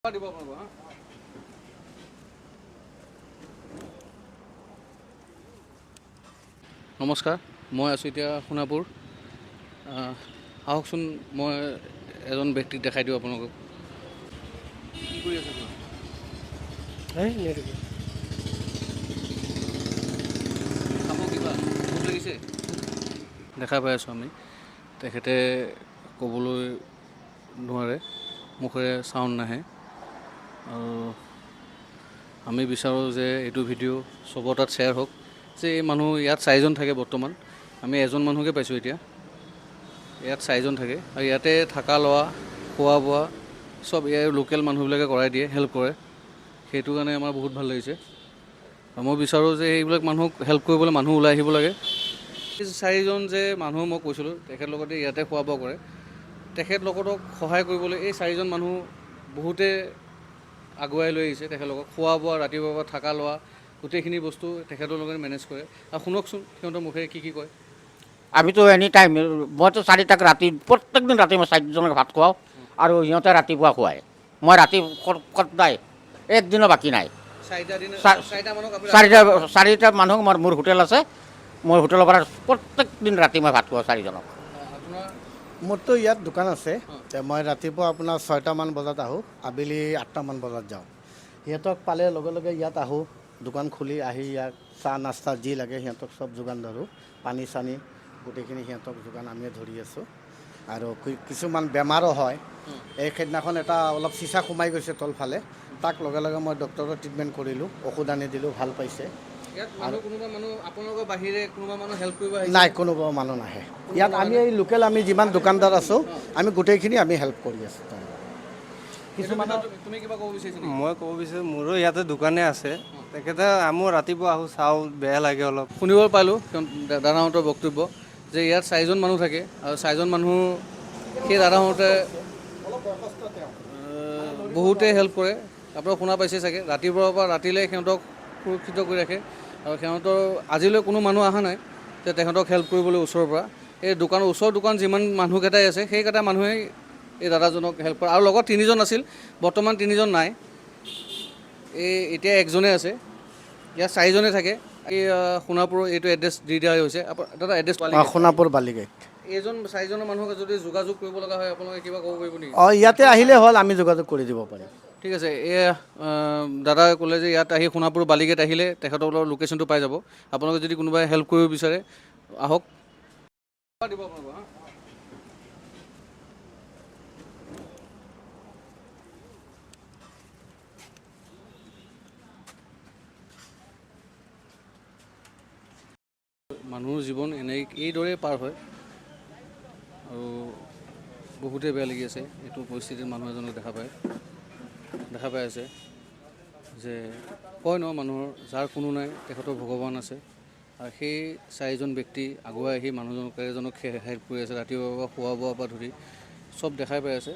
দিব আপোনালোকক হা। নমস্কাৰ, মই আছোঁ এতিয়া সোণাপুৰ। আহকচোন, মই এজন ব্যক্তিক দেখাই দিওঁ আপোনালোকক। কি কৰি আছে আপোনাৰ? এই নেটৱৰ্ক। খাব কিবা? ভোক লাগিছে? দেখা পাই আছোঁ আমি, তেখেতে ক'বলৈ নোৱাৰে, মুখেৰে চাউণ্ড নাহে। আৰু আমি বিচাৰোঁ যে এইটো ভিডিঅ' চবৰ তাত শ্বেয়াৰ হওক, যে এই মানুহ ইয়াত চাৰিজন থাকে। বৰ্তমান আমি এজন মানুহকে পাইছোঁ। এতিয়া ইয়াত চাৰিজন থাকে আৰু ইয়াতে থকা লোৱা, খোৱা বোৱা চব ইয়াৰ লোকেল মানুহবিলাকে কৰাই দিয়ে, হেল্প কৰে। সেইটো কাৰণে আমাৰ বহুত ভাল লাগিছে আৰু মই বিচাৰোঁ যে এইবিলাক মানুহক হেল্প কৰিবলৈ মানুহ ওলাই আহিব লাগে। এই চাৰিজন যে মানুহ মই কৈছিলোঁ, তেখেতলোকতে ইয়াতে খোৱা বোৱা কৰে। তেখেতলোকক সহায় কৰিবলৈ এই চাৰিজন মানুহ বহুতে আগুৱাই লৈ আহিছে। তেখেতলোকক খোৱা বোৱা, ৰাতিপুৱাৰ পৰা থকা লোৱা গোটেইখিনি বস্তু তেখেতৰ মেনেজ কৰে। আৰু শুনকচোন সিহঁতৰ মুখেৰে কি কি কয়। আমিতো এনি টাইম, মইতো চাৰিটাক ৰাতি, প্ৰত্যেক দিন ৰাতি মই চাৰিজনক ভাত খুৱাওঁ আৰু সিহঁতে ৰাতিপুৱা খুৱায়। মই ৰাতি সদায়, একদিনো বাকী নাই। চাৰিটা দিন? চাৰিটা মানুহক আপুনি? চাৰিটা মানুহক মই, মোৰ হোটেল আছে, মোৰ হোটেলৰ পৰা প্ৰত্যেক দিন ৰাতি মই ভাত খুৱাওঁ চাৰিজনক। আপোনাৰ? মোৰতো ইয়াত দোকান আছে। তে মই ৰাতিপুৱা আপোনাৰ 6টামান বজাত আহোঁ, আবেলি 8টামান বজাত যাওঁ। সিহঁতক পালে লগে লগে ইয়াত আহোঁ, দোকান খুলি আহি ইয়াত চাহ নাস্তা যি লাগে সিহঁতক চব যোগান ধৰোঁ। পানী চানী গোটেইখিনি সিহঁতক যোগান আমিয়ে ধৰি আছোঁ। আৰু কিছুমান বেমাৰো হয়। এই সেইদিনাখন এটা অলপ চিচা সোমাই গৈছে তলফালে, তাক লগে লগে মই ডক্টৰৰ ট্ৰিটমেণ্ট কৰিলোঁ, ঔষধ আনি দিলোঁ, ভাল পাইছে। ইয়াত মানুহ, কোনোবা মানুহ আপোনালোকৰ বাহিৰে কোনোবা মানুহ হেল্প কৰিব আহিছে? নাই, কোনোবা মানুহ নাহে ইয়াত। আমি এই লোকেল, আমি যিমান দোকানদাৰ আছোঁ, আমি গোটেইখিনি আমি হেল্প কৰি আছোঁ তেওঁলোকক। কিছুমানৰ তুমি কিবা ক'ব বিচাৰিছা নেকি? মই ক'ব বিচাৰোঁ, মোৰো ইয়াতে দোকানে আছে। তেখেতে আমিও ৰাতিপুৱা আহোঁ, চাওঁ, বেয়া লাগে অলপ। শুনিব পালোঁ দাদাহঁতৰ বক্তব্য যে ইয়াত চাৰিজন মানুহ থাকে আৰু চাৰিজন মানুহ সেই দাদাহঁতে বহুতে হেল্প কৰে। আপোনালোক শুনা পাইছে চাগে, ৰাতিপুৱাৰ পৰা ৰাতিলৈ সিহঁতক সুৰক্ষিত কৰি ৰাখে। আৰু সিহঁতৰ আজিলৈ কোনো মানুহ অহা নাই যে তেখেতক হেল্প কৰিবলৈ ওচৰৰ পৰা। এই দোকানৰ ওচৰৰ দোকান যিমান মানুহকেইটাই আছে, সেইকেইটা মানুহেই এই দাদাজনক হেল্প কৰে। আৰু লগত তিনিজন আছিল, বৰ্তমান তিনিজন নাই, এই এতিয়া একজনে আছে। ইয়াত চাৰিজনে থাকে। এই সোণাপুৰৰ এইটো এড্ৰেছ দি দিয়া হৈছে। দাদা, এড্ৰেছ? অঁ, সোণাপুৰ বালিগেট। এইজন চাৰিজনৰ মানুহক যদি যোগাযোগ কৰিব লগা হয়, আপোনালোকে কিবা ক'ব পাৰিব নেকি? অঁ, ইয়াতে আহিলে হ'ল, আমি যোগাযোগ কৰি দিব পাৰিম। ঠিক আছে। এই দাদাই ক'লে যে ইয়াত আহি সোণাপুৰ বালিগেট আহিলে তেখেতৰ লোকেশ্যনটো পাই যাব। আপোনালোকে যদি কোনোবাই হেল্প কৰিব বিচাৰে, আহক। দিব আপোনালোকক হা। মানুহৰ জীৱন এনে এইদৰেই পাৰ হয় আৰু বহুতেই বেয়া লাগি আছে এইটো পৰিস্থিতিত মানুহ এজনক দেখা পাই আছে যে কয় ন, মানুহৰ যাৰ কোনো নাই তেখেতৰ ভগৱান আছে। আৰু সেই চাৰিজন ব্যক্তি আগুৱাই আহি মানুহজনক, এজনক হেল্প কৰি আছে, ৰাতিপুৱাৰ পৰা খোৱা বোৱাৰ পৰা ধৰি চব দেখাই পাই আছে।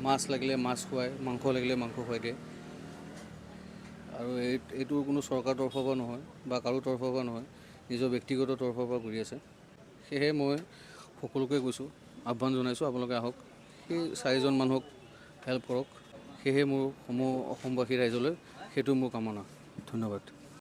মাছ লাগিলে মাছ খুৱায়, মাংস লাগিলে মাংস খুৱাই দিয়ে। আৰু এইটো কোনো চৰকাৰৰ তৰফৰ পৰা নহয় বা কাৰো তৰফৰ পৰা নহয়, নিজৰ ব্যক্তিগত তৰফৰ পৰা কৰি আছে। সেয়েহে মই সকলোকে কৈছোঁ, আহ্বান জনাইছোঁ, আপোনালোকে আহক, সেই চাৰিজন মানুহক হেল্প কৰক। সেয়েহে মোৰ সমূহ অসমবাসী ৰাইজলৈ সেইটো মোৰ কামনা। ধন্যবাদ।